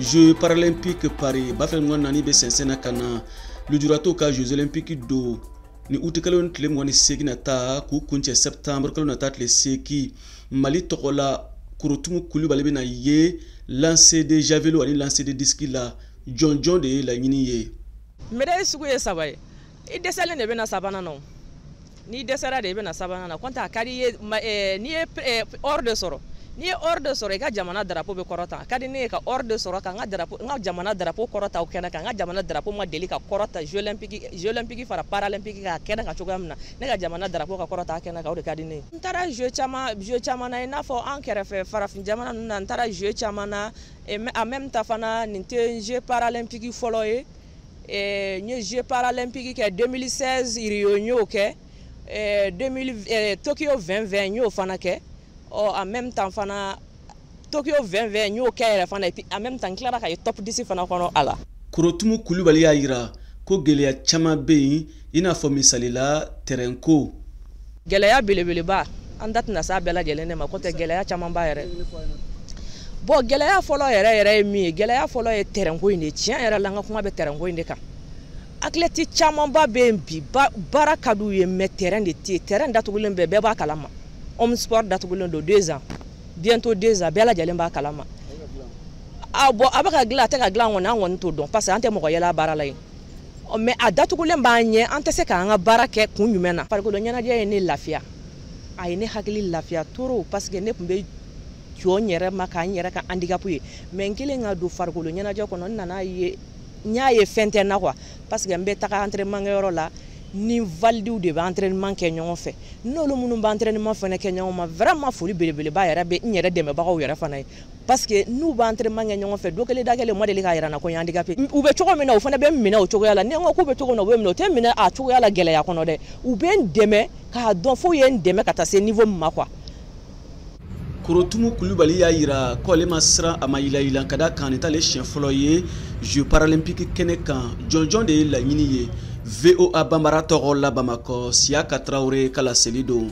Jeux paralympiques Paris 2024 bɛ sɛnsɛn na ka na lujuratɔw ka Jeux olympiques don ni uti kalo tile 28 nata k'u kuncɛ septembre kalo nata tile 8. Mali tɔgɔ la, Korotumu Kulubali bɛna ye lancer de javelot ani lancer de disque la. Jɔnjɔn de ye laɲini ye. Médaille sugu ye saba ye. I dɛsɛlen de bɛna sabanan na. N'i dɛsɛra de, i bɛna sabanan na. Kɔntɛ a ka di i ye n'i ye or de sɔrɔ. N'i ye or de sɔrɔ, i ka jamana drapeau bɛ kɔrɔta. A ka di ne ye ka or de sɔrɔ, ka n ka drapeau, n ka jamana drapeau kɔrɔta o kɛnɛ kan. N ka jamana drapeau ma deli ka kɔrɔta Jeux olympiques, Jeux olympiques fara paralympique kan kɛnɛ kan cogoya min na, ne ka jamana drapeau ka kɔrɔta a kɛnɛ kan, o de ka di ne ye. N taara jeux caman, jeux caman na, i n'a fɔ an kɛrɛfɛ farafin jamana ninnu na. N taara jeux caman na. En même temps fana, nin tɛ jeux paralympique fɔlɔ ye. N ye jeux paralympique kɛ 2016 Rio, n y'o kɛ 2000, Tokyo 2020, n y'o fana kɛ. Ɔ en même temps fana, Tokyo 2020, n y'o kɛ yɛrɛ fana. Et puis en même temps, n tilara ka ye top 10 fana kɔnɔ a la. Korotumu Kulubali y'a yira ko gɛlɛya caman bɛ yen, i n'a fɔ misali la, terrain ko. Gɛlɛya belebeleba, an da tɛna s'a bɛɛ lajɛlen de ma, k'o tɛ gɛlɛya caman b'a yɛrɛ. Bon, gɛlɛya fɔlɔ yɛrɛ yɛrɛ ye min ye, gɛlɛya fɔlɔ ye terrain ko in de. Tiɲɛ yɛrɛ la, an ka kuma bɛ terrain ko in de kan. Athlète camanba bɛ yen bi, baara ka d'u ye, mais terrain de tɛ yen. Terrain datugulen bɛɛ, bɛɛ b'a kalama. Omnisport datugulen don 2 ans, bientôt 2 ans, bɛɛ lajɛlen b'a kalama. A bon, a bɛ ka dilan, a tɛ ka dilan kɔni, an kɔni t'o dɔn, parce que an tɛ mɔgɔ yɛlɛ a baara la yen. Mais a datugulen b'an ɲɛ, an tɛ se k'an ka baara kɛ kun jumɛn na. Farikolo ɲɛnajɛ ye ne lafiya, a ye ne hakili lafiya trop, parce que ne tun bɛ jɔ n yɛrɛ ma k'an yɛrɛ ka handicap ye. Mais n kɛlen ka don farikolo ɲɛnajɛ kɔnɔ, n nana ye, n y'a ye fɛn tɛ n na quoi, parce que n bɛ taga entraînement kɛyɔrɔ la ni validew de bɛ entraînement kɛ ɲɔgɔn fɛ. N'olu minnu bɛ entraînement fana kɛ ɲɔgɔn ma, vraiment foli belebeleba yɛrɛ bɛ n yɛrɛ dɛmɛbagaw yɛrɛ fana ye, parce que n'u bɛ entraînement kɛ ɲɔgɔn fɛ, don kelen da kelen, u ma deli k'a yira n na ko n ye handicapé. U bɛ cogo min na, u fana bɛ n minɛ o cogoya la. Ni n ko k'u bɛ cogo min na, u bɛ minɛ, u tɛ minɛ a cogoya la gɛlɛya kɔnɔ dɛ. U bɛ n dɛmɛ k'a dɔn f'u ye n dɛmɛ ka taa se niveau min ma quoi. Korotumu Kulubali y'a yira ko ale ma siran, a ma yilayilan, ka da kan nin t'ale siɲɛ fɔlɔ ye Jeux paralympiques kɛnɛ kan. Jɔnjɔn de ye laɲini ye. VOA Banbara tɔgɔ la, Bamakɔ, Siyaka Tarawele ka laseli don.